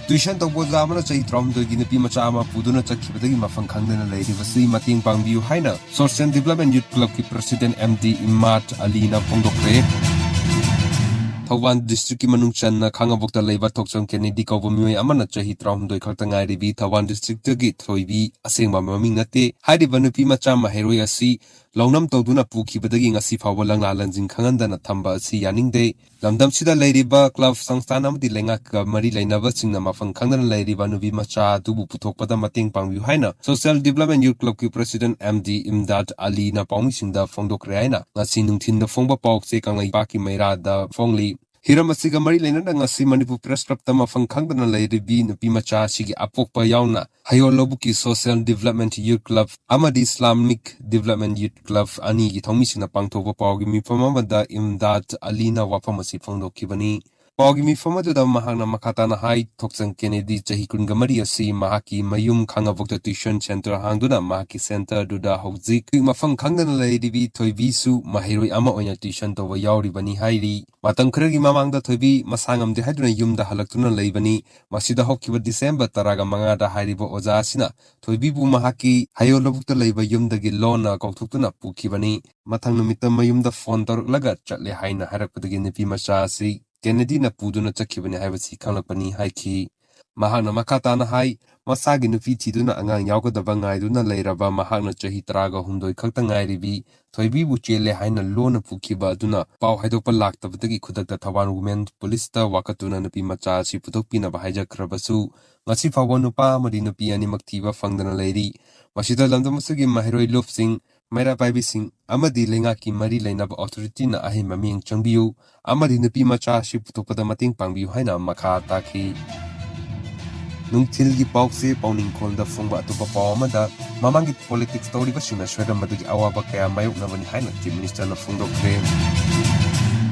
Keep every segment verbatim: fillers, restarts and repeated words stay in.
Tuition ꯇꯧꯕ ꯑꯣꯖꯥ ꯑꯃꯅ ꯆꯍꯤ ꯇꯔꯥꯍꯨꯝꯗꯣꯏꯒꯤ ꯅꯨꯄꯤ ꯃꯆꯥ ꯑꯃ ꯄꯨꯗꯨꯅ ꯆꯠꯈꯤꯕꯗꯒꯤ ꯃꯐꯝ ꯈꯪꯗꯅ ꯂꯩꯔꯤꯕꯁꯤ ꯃꯇꯦꯡ ꯄꯥꯡꯕꯤꯌꯨ ꯍꯥꯏꯅ Social Development Youth Clubꯀꯤ President ꯑꯦꯝ ꯗꯤ ꯏꯃꯥꯗ ꯑꯂꯤꯅ ꯐꯣꯡꯗꯣꯛꯈ꯭ꯔꯦ꯫ ꯊꯧꯕꯥꯜ districtꯀꯤ ꯃꯅꯨꯡ ꯆꯟꯅ ꯈꯥꯉꯕꯣꯛꯇ ꯂꯩꯕ ꯊꯣꯛꯆꯣꯝ ꯀꯦꯅꯦꯗꯤ ꯀꯧꯕ ꯃꯤꯑꯣꯏ ꯑꯃꯅ ꯆꯍꯤ ꯇꯔꯥꯍꯨꯝꯗꯣꯏ ꯈꯛꯇ ꯉꯥꯏꯔꯤꯕꯤ ꯊꯧꯕꯥꯜ districtꯇꯒꯤ ꯊꯣꯏꯕꯤ, ꯑꯁꯦꯡꯕ ꯃꯃꯤꯡ ꯅꯠꯇꯦ, ꯍꯥꯏꯔꯤꯕ ꯅꯨꯄꯤ ꯃꯆꯥ ꯃꯍꯩꯔꯣꯏ ꯑꯁꯤ ꯂꯧꯅꯝ ꯇꯧꯗꯨꯅ ꯄꯨꯈꯤꯕꯗꯒꯤ ꯉꯁꯤ ꯐꯥꯎꯕ ꯂꯪꯂꯥ ꯂꯪꯖꯤꯟ ꯈꯪꯍꯟꯗꯅ ꯊꯝꯕ ꯑꯁꯤ ꯌꯥꯅꯤꯡꯗꯦ꯫ ꯂꯝꯗꯝꯁꯤꯗ ꯂꯩꯔꯤꯕ club, ꯁꯪꯁꯊꯥꯟ ꯑꯃꯗꯤ ꯂꯩꯉꯥꯛꯀ ꯃꯔꯤ ꯂꯩꯅꯕꯁꯤꯡꯅ ꯃꯐꯝ ꯈꯪꯗꯅ ꯂꯩꯔꯤꯕ ꯅꯨꯄꯤ ꯃꯆꯥ ꯑꯗꯨꯕꯨ ꯄꯨꯊꯣꯛꯄꯗ ꯃꯇꯦꯡ ꯄꯥꯡꯕꯤꯌꯨ ꯍꯥꯏꯅ Social Development Youth Clubꯀꯤ President ꯑꯦꯝ ꯗꯤ ꯏꯝꯗꯥꯗ ꯑꯂꯤꯅ ꯄꯥꯎꯃꯤꯁꯤꯡꯗ ꯐꯣꯡꯗꯣꯛꯈ꯭ꯔꯦ ꯍꯥꯏꯅ ꯉꯁꯤ ꯅꯨꯡꯊꯤꯟꯗ ꯐꯣꯡꯕ ꯄꯥꯎꯆꯦ ꯀꯪꯂꯩꯄꯥꯛꯀꯤ ꯃꯩꯔꯥꯗ ꯐꯣꯡꯂꯤ꯫ ꯍꯤꯔꯝ ꯑꯁꯤꯒ ꯃꯔꯤ ꯂꯩꯅꯅ ꯉꯁꯤ ꯃꯅꯤꯄꯨꯔ Press Clubꯇ ꯃꯐꯝ ꯈꯪꯗꯅ ꯂꯩꯔꯤꯕꯤ ꯅꯨꯄꯤ ꯃꯆꯥ ꯑꯁꯤꯒꯤ ꯑꯄꯣꯛꯄ ꯌꯥꯎꯅ ꯍꯌꯣꯜ ꯂꯧꯕꯨꯛꯀꯤ Social Development Youth Club ꯑꯃꯗꯤ Islamic Development Youth Club ꯑꯅꯤꯒꯤ ꯊꯧꯃꯤꯁꯤꯡꯅ ꯄꯥꯡꯊꯣꯛꯄ ꯄꯥꯎꯒꯤ ꯃꯤꯐꯝ ꯑꯃꯗ ꯏꯝꯗꯥꯗ ꯑꯂꯤꯅ ꯋꯥꯐꯝ ꯑꯁꯤ ꯐꯣꯡꯗꯣꯛꯈꯤꯕꯅꯤ꯫ ꯄꯥꯎꯒꯤ ꯃꯤꯐꯝ ꯑꯗꯨꯗ ꯃꯍꯥꯛꯅ ꯃꯈꯥ ꯇꯥꯅ ꯍꯥꯏ, ꯊꯣꯛꯆꯝ ꯀꯦꯅꯦꯗꯤ ꯆꯍꯤ ꯀꯨꯟꯒ ꯃꯔꯤ ꯑꯁꯤ ꯃꯍꯥꯛꯀꯤ ꯃꯌꯨꯝ ꯈꯥꯉꯕꯣꯛꯇ tuition centre ꯍꯥꯡꯗꯨꯅ ꯃꯍꯥꯛꯀꯤ centreꯗꯨꯗ ꯍꯧꯖꯤꯛ ꯃꯐꯝ ꯈꯪꯗꯅ ꯂꯩꯔꯤꯕꯤ ꯊꯣꯏꯕꯤꯁꯨ ꯃꯍꯩꯔꯣꯏ ꯑꯃ ꯑꯣꯏꯅ tuition ꯇꯧꯕ ꯌꯥꯎꯔꯤꯕꯅꯤ ꯍꯥꯏꯔꯤ꯫ ꯃꯇꯝ ꯈꯔꯒꯤ ꯃꯃꯥꯡꯗ ꯊꯣꯏꯕꯤ ꯃꯁꯥ ꯉꯝꯗꯦ ꯍꯥꯏꯗꯨꯅ ꯌꯨꯝꯗ ꯍꯜꯂꯛꯇꯨꯅ ꯂꯩꯕꯅꯤ꯫ ꯃꯁꯤꯗ ꯍꯧꯈꯤꯕ December ꯇꯔꯥꯒ ꯃꯉꯥꯗ ꯍꯥꯏꯔꯤꯕ ꯑꯣꯖꯥ ꯑꯁꯤꯅ ꯊꯣꯏꯕꯤꯕꯨ ꯃꯍꯥꯛꯀꯤ ꯍꯌꯣꯜ ꯂꯧꯕꯨꯛꯇ ꯂꯩꯕ ꯌꯨꯝꯗꯒꯤ ꯂꯣꯟꯅ ꯀꯧꯊꯣꯛꯇꯨꯅ ꯄꯨꯈꯤꯕꯅꯤ꯫ ꯃꯊꯪ ꯅꯨꯃꯤꯠꯇ ꯃꯌꯨꯝꯗ phone ꯇꯧꯔꯛꯂꯒ ꯆꯠꯂꯦ ꯍꯥꯏꯅ ꯍꯥꯏꯔꯛꯄꯗꯒꯤ ꯅꯨꯄꯤ ꯃꯆꯥ ꯑꯁꯤ ꯀꯦꯅꯦꯗꯤꯅ ꯄꯨꯗꯨꯅ ꯆꯠꯈꯤꯕꯅꯤ ꯍꯥꯏꯕꯁꯤ ꯈꯪꯂꯛꯄꯅꯤ ꯍꯥꯏꯈꯤ꯫ ꯃꯍꯥꯛꯅ ꯃꯈꯥ ꯇꯥꯅ ꯍꯥꯏ, ꯃꯁꯥꯒꯤ ꯅꯨꯄꯤ ꯊꯤꯗꯨꯅ ꯑꯉꯥꯡ ꯌꯥꯎꯒꯗꯕ ꯉꯥꯏꯗꯨꯅ ꯂꯩꯔꯕ ꯃꯍꯥꯛꯅ ꯆꯍꯤ ꯇꯔꯥꯒ ꯍꯨꯝꯗꯣꯏ ꯈꯛꯇ ꯉꯥꯏꯔꯤꯕꯤ ꯊꯣꯏꯕꯤꯕꯨ ꯆꯦꯜꯂꯦ ꯍꯥꯏꯅ ꯂꯣꯟꯅ ꯄꯨꯈꯤꯕ ꯑꯗꯨꯅ ꯄꯥꯎ ꯍꯥꯏꯗꯣꯛꯄ ꯂꯥꯛꯇꯕꯗꯒꯤ ꯈꯨꯗꯛꯇ ꯊꯧꯕꯥꯜ Women Policeꯇ ꯋꯥꯀꯠꯇꯨꯅ ꯅꯨꯄꯤ ꯃꯆꯥ ꯑꯁꯤ ꯄꯨꯊꯣꯛꯄꯤꯅꯕ ꯍꯥꯏꯖꯈ꯭ꯔꯕꯁꯨ, ꯉꯁꯤ ꯐꯥꯎꯕ ꯅꯨꯄꯥ ꯑꯃꯗꯤ ꯅꯨꯄꯤ ꯑꯅꯤꯃꯛ ꯊꯤꯕ ꯐꯪꯗꯅ ꯂꯩꯔꯤ꯫ ꯃꯁꯤꯗ ꯂꯝꯗꯝ ꯑꯁꯤꯒꯤ ꯃꯍꯩꯔꯣꯏ ꯂꯨꯞꯁꯤꯡ, ꯃꯩꯔꯥ ꯄꯥꯏꯕꯤꯁꯤꯡ ꯑꯃꯗꯤ ꯂꯩꯉꯥꯛꯀꯤ ꯃꯔꯤ ꯂꯩꯅꯕ authorityꯅ ꯑꯍꯦꯟꯕ ꯃꯤꯠꯌꯦꯡ ꯆꯪꯕꯤꯌꯨ ꯑꯃꯗꯤ ꯅꯨꯄꯤ ꯃꯆꯥ ꯑꯁꯤ ꯄꯨꯊꯣꯛꯄꯗ ꯃꯇꯦꯡ ꯄꯥꯡꯕꯤꯌꯨ ꯍꯥꯏꯅ ꯃꯈꯥ ꯇꯥꯈꯤ꯫ ꯅꯨꯡꯊꯤꯜꯒꯤ ꯄꯥꯎꯆꯦ ꯄꯥꯎꯅꯤꯡꯈꯣꯜꯗ ꯐꯣꯡꯕ ꯑꯇꯣꯞꯄ ꯄꯥꯎ ꯑꯃꯗ, ꯃꯃꯥꯡꯒꯤ politics ꯇꯧꯔꯤꯕꯁꯤꯡꯅ ꯁꯣꯏꯔꯝꯕꯗꯒꯤ ꯑꯋꯥꯕ ꯀꯌꯥ ꯃꯥꯌꯣꯛꯅꯕꯅꯤ ꯍꯥꯏꯅ Chief Ministerꯅ ꯐꯣꯡꯗꯣꯛꯈ꯭ꯔꯦ꯫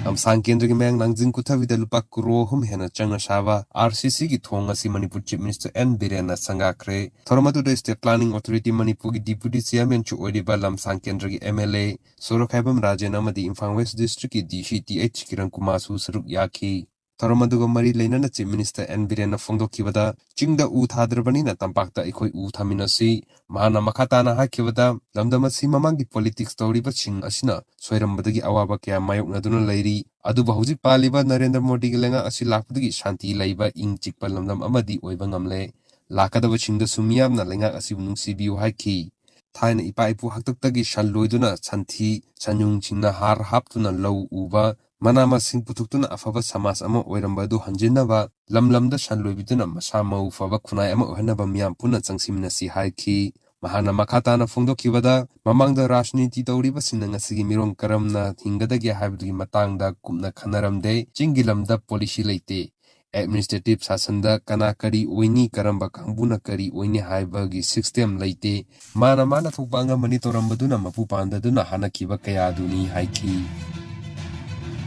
ꯂꯝꯁꯥꯡ ꯀꯦꯟꯗ꯭ꯔꯒꯤ ꯃꯌꯥꯡ ꯂꯥꯡꯖꯤꯡ ꯀꯨꯊꯕꯤꯗ ꯂꯨꯄꯥ ꯀ꯭ꯔꯣꯔ ꯑꯍꯨꯝ ꯍꯦꯟꯅ ꯆꯪꯅ ꯁꯥꯕ ꯑꯥꯔ ꯁꯤ ꯁꯤꯒꯤ ꯊꯣꯡ ꯑꯁꯤ ꯃꯅꯤꯄꯨꯔ Chief Minister ꯑꯦꯟ ꯕꯤꯔꯦꯟꯅ ꯁꯪꯒꯥꯈ꯭ꯔꯦ꯫ ꯊꯧꯔꯝ ꯑꯗꯨꯗ State Planning Authority ꯃꯅꯤꯄꯨꯔꯒꯤ Deputy Chairmanꯁꯨ ꯑꯣꯏꯔꯤꯕ ꯂꯝꯁꯥꯡ ꯀꯦꯟꯗ꯭ꯔꯒꯤ ꯑꯦꯝ ꯑꯦꯜ ꯑꯦ ꯁꯣꯔꯣꯛꯈꯥꯏꯕꯝ ꯔꯥꯖꯦꯟ ꯑꯃꯗꯤ ꯏꯝꯐꯥꯜ West Districtꯀꯤ ꯗꯤ ꯁꯤ ꯇꯤ ꯑꯩꯆ ꯀꯤꯔꯟ ꯀꯨꯃꯥꯔꯁꯨ ꯁꯔꯨꯛ ꯌꯥꯈꯤ꯫ ꯊꯧꯔꯝ ꯑꯗꯨꯒ ꯃꯔꯤ ꯂꯩꯅꯅ Chief Minister N ꯕꯤꯔꯦꯟꯅ ꯐꯣꯡꯗꯣꯛꯈꯤꯕꯗ, "ꯆꯤꯡꯗ ꯎ ꯊꯥꯗ꯭ꯔꯕꯅꯤꯅ ꯇꯝꯄꯥꯛꯇ ꯑꯩꯈꯣꯏ ꯎ ꯊꯥꯃꯤꯟꯅꯁꯤ"꯫ ꯃꯍꯥꯛꯅ ꯃꯈꯥ ꯇꯥꯅ ꯍꯥꯏꯈꯤꯕꯗ, ꯂꯝꯗꯝ ꯑꯁꯤ ꯃꯃꯥꯡꯒꯤ politics ꯇꯧꯔꯤꯕꯁꯤꯡ ꯑꯁꯤꯅ ꯁꯣꯏꯔꯝꯕꯗꯒꯤ ꯑꯋꯥꯕ ꯀꯌꯥ ꯃꯥꯌꯣꯛꯅꯗꯨꯅ ꯂꯩꯔꯤ, ꯑꯗꯨꯕꯨ ꯍꯧꯖꯤꯛ ꯄꯥꯜꯂꯤꯕ ꯅꯔꯦꯟꯗ꯭ꯔ ꯃꯣꯗꯤꯒꯤ ꯂꯩꯉꯥꯛ ꯑꯁꯤ ꯂꯥꯛꯄꯗꯒꯤ ꯁꯥꯟꯇꯤ ꯂꯩꯕ, ꯏꯪ ꯆꯤꯛꯄ ꯂꯝꯗꯝ ꯑꯃꯗꯤ ꯑꯣꯏꯕ ꯉꯝꯂꯦ꯫ ꯂꯥꯛꯀꯗꯕꯁꯤꯡꯗꯁꯨ ꯃꯤꯌꯥꯝꯅ ꯂꯩꯉꯥꯛ ꯑꯁꯤꯕꯨ ꯅꯨꯡꯁꯤꯕꯤꯌꯨ ꯍꯥꯏꯈꯤ꯫ ꯊꯥꯏꯅ ꯏꯄꯥ ꯏꯄꯨ ꯍꯥꯛꯇꯛꯇꯒꯤ ꯁꯟ ꯂꯣꯏꯗꯨꯅ, ꯁꯟꯊꯤ ꯁꯟꯌꯨꯡꯁꯤꯡꯅ ꯍꯥꯔ ꯍꯥꯞꯇꯨꯅ ꯂꯧ ꯎꯕ, ꯃꯅꯥ ꯃꯁꯤꯡ ꯄꯨꯊꯣꯛꯇꯨꯅ ꯑꯐꯕ ꯁꯃꯥꯖ ꯑꯃ ꯑꯣꯏꯔꯝꯕ ꯑꯗꯨ ꯍꯟꯖꯤꯟꯅꯕ, ꯂꯝ ꯂꯝꯗ ꯁꯟ ꯂꯣꯏꯕꯤꯗꯨꯅ ꯃꯁꯥ ꯃꯎ ꯐꯕ ꯈꯨꯟꯅꯥꯏ ꯑꯃ ꯑꯣꯏꯍꯟꯅꯕ ꯃꯤꯌꯥꯝ ꯄꯨꯟꯅ ꯆꯪꯁꯤꯟꯃꯤꯟꯅꯁꯤ ꯍꯥꯏꯈꯤ꯫ ꯃꯍꯥꯛꯅ ꯃꯈꯥ ꯇꯥꯅ ꯐꯣꯡꯗꯣꯛꯈꯤꯕꯗ, ꯃꯃꯥꯡꯗ ꯔꯥꯖꯅꯤꯇꯤ ꯇꯧꯔꯤꯕꯁꯤꯡꯅ ꯉꯁꯤꯒꯤ ꯃꯤꯔꯣꯟ ꯀꯔꯝꯅ ꯍꯤꯡꯒꯗꯒꯦ ꯍꯥꯏꯕꯗꯨꯒꯤ ꯃꯇꯥꯡꯗ ꯀꯨꯞꯅ ꯈꯟꯅꯔꯝꯗꯦ꯫ ꯆꯤꯡꯒꯤ ꯂꯝꯗ policy ꯂꯩꯇꯦ꯫ Administrative ꯁꯥꯁꯟꯗ ꯀꯅꯥ ꯀꯔꯤ ꯑꯣꯏꯅꯤ, ꯀꯔꯝꯕ ꯀꯥꯡꯕꯨꯅ ꯀꯔꯤ ꯑꯣꯏꯅꯤ ꯍꯥꯏꯕꯒꯤ system ꯂꯩꯇꯦ꯫ ꯃꯥꯅ ꯃꯥꯅ ꯊꯣꯛꯄ ꯑꯉꯝꯕꯅꯤ ꯇꯧꯔꯝꯕꯗꯨꯅ ꯃꯄꯨ ꯄꯥꯟꯗꯗꯨꯅ ꯍꯥꯠꯅꯈꯤꯕ ꯀꯌꯥꯗꯨꯅꯤ ꯍꯥꯏꯈꯤ꯫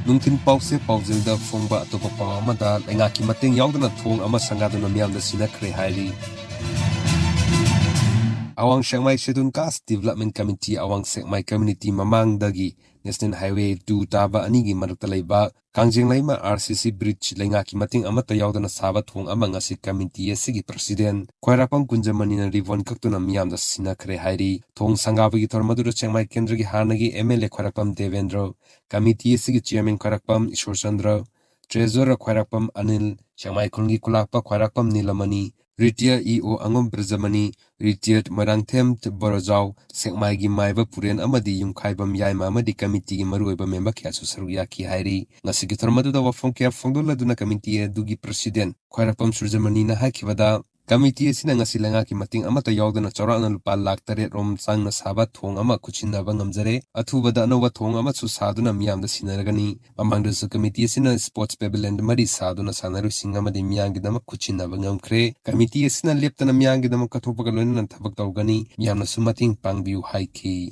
ꯅꯨꯡꯊꯤꯜ ꯄꯥꯎꯁꯦ ꯄꯥꯎꯖꯦꯜꯗ ꯐꯣꯡꯕ ꯑꯇꯣꯞꯄ ꯄꯥꯎ ꯑꯃꯗ, ꯂꯩꯉꯥꯛꯀꯤ ꯃꯇꯦꯡ ꯌꯥꯎꯗꯅ ꯊꯣꯡ ꯑꯃ ꯁꯪꯒꯥꯗꯨꯅ ꯃꯤꯌꯥꯝꯗ ꯁꯤꯟꯅꯈ꯭ꯔꯦ ꯍꯥꯏꯔꯤ꯫ ꯑꯋꯥꯡ ꯁꯦꯛꯃꯥꯏ Scheduled Caste Development Committee, ꯑꯋꯥꯡ ꯁꯦꯛꯃꯥꯏ community ꯃꯃꯥꯡꯗꯒꯤ National Highway two ꯇꯥꯕ ꯑꯅꯤꯒꯤ ꯃꯔꯛꯇ ꯂꯩꯕ ꯀꯥꯡꯖꯦꯡꯂꯩꯃ R C C bridge ꯂꯩꯉꯥꯛꯀꯤ ꯃꯇꯦꯡ ꯑꯃꯠꯇ ꯌꯥꯎꯗꯅ ꯁꯥꯕ ꯊꯣꯡ ꯑꯃ ꯉꯁꯤ committee ꯑꯁꯤꯒꯤ president ꯈ꯭ꯋꯥꯏꯔꯥꯛꯄꯝ ꯀꯨꯟꯖꯃꯅꯤꯅ ribbon ꯀꯛꯇꯨꯅ ꯃꯤꯌꯥꯝꯗ ꯁꯤꯟꯅꯈ꯭ꯔꯦ ꯍꯥꯏꯔꯤ꯫ ꯊꯣꯡ ꯁꯪꯒꯥꯕꯒꯤ ꯊꯧꯔꯝ ꯑꯗꯨꯗ ꯁꯦꯛꯃꯥꯏ ꯀꯦꯟꯗ꯭ꯔꯒꯤ ꯍꯥꯟꯅꯒꯤ M L A ꯈ꯭ꯋꯥꯏꯔꯥꯛꯄꯝ ꯗꯦꯕꯦꯟꯗ꯭ꯔ, committee ꯑꯁꯤꯒꯤ chairman ꯈ꯭ꯋꯥꯏꯔꯥꯛꯄꯝ ꯏꯁꯣꯔꯆꯟꯗ꯭ꯔ, treasurer ꯈ꯭ꯋꯥꯏꯔꯥꯛꯄꯝ ꯑꯅꯤꯜ, ꯁꯦꯛꯃꯥꯏ ꯈꯨꯜꯒꯤ ꯈꯨꯂꯥꯛꯄ ꯈ꯭ꯋꯥꯏꯔꯥꯛꯄꯝ ꯅꯤꯂꯃꯅꯤ, retired E O ꯑꯉꯝ ꯕ꯭ꯔꯖꯃꯅꯤ, retired ꯃꯣꯏꯔꯥꯡꯊꯦꯝ ꯕꯣꯔꯖꯥꯎ, ꯁꯦꯛꯃꯥꯏꯒꯤ ꯃꯥꯏꯕ ꯄꯨꯔꯦꯟ ꯑꯃꯗꯤ ꯌꯨꯝꯈꯥꯏꯕꯝ ꯌꯥꯏꯃ ꯑꯃꯗꯤ committeeꯒꯤ ꯃꯔꯨꯑꯣꯏꯕ member ꯀꯌꯥꯁꯨ ꯁꯔꯨꯛ ꯌꯥꯈꯤ ꯍꯥꯏꯔꯤ꯫ ꯉꯁꯤꯒꯤ ꯊꯧꯔꯝ ꯑꯗꯨꯗ ꯋꯥꯐꯝ ꯀꯌꯥ ꯐꯣꯡꯗꯣꯛꯂꯗꯨꯅ committee ꯑꯗꯨꯒꯤ president ꯈ꯭ꯋꯥꯏꯔꯥꯛꯄꯝ ꯁꯨꯔꯖꯃꯅꯤꯅ ꯍꯥꯏꯈꯤꯕꯗ, committee ꯑꯁꯤꯅ ꯉꯁꯤ ꯂꯩꯉꯥꯛꯀꯤ ꯃꯇꯦꯡ ꯑꯃꯠꯇ ꯌꯥꯎꯗꯅ ꯆꯥꯎꯔꯥꯛꯅ ꯂꯨꯄꯥ ꯂꯥꯈ ꯇꯔꯦꯠ ꯔꯣꯝ ꯆꯥꯡꯅ ꯁꯥꯕ ꯊꯣꯡ ꯑꯃ ꯈꯨꯠꯁꯤꯟꯅꯕ ꯉꯝꯖꯔꯦ꯫ ꯑꯊꯨꯕꯗ ꯑꯅꯧꯕ ꯊꯣꯡ ꯑꯃꯁꯨ ꯁꯥꯗꯨꯅ ꯃꯤꯌꯥꯝꯗ ꯁꯤꯟꯅꯔꯒꯅꯤ꯫ ꯃꯃꯥꯡꯗꯁꯨ committee ꯑꯁꯤꯅ sports pavilion ꯃꯔꯤ ꯁꯥꯗꯨꯅ ꯁꯥꯟꯅꯔꯣꯏꯁꯤꯡ ꯑꯃꯗꯤ ꯃꯤꯌꯥꯝꯒꯤꯗꯃꯛ ꯈꯨꯠꯁꯤꯟꯅꯕ ꯉꯝꯈ꯭ꯔꯦ꯫ Committee ꯑꯁꯤꯅ ꯂꯦꯞꯇꯅ ꯃꯤꯌꯥꯝꯒꯤꯗꯃꯛ ꯀꯠꯊꯣꯛꯄꯒ ꯂꯣꯏꯅꯅ ꯊꯕꯛ ꯇꯧꯒꯅꯤ꯫ ꯃꯤꯌꯥꯝꯅꯁꯨ ꯃꯇꯦꯡ ꯄꯥꯡꯕꯤꯌꯨ ꯍꯥꯏꯈꯤ꯫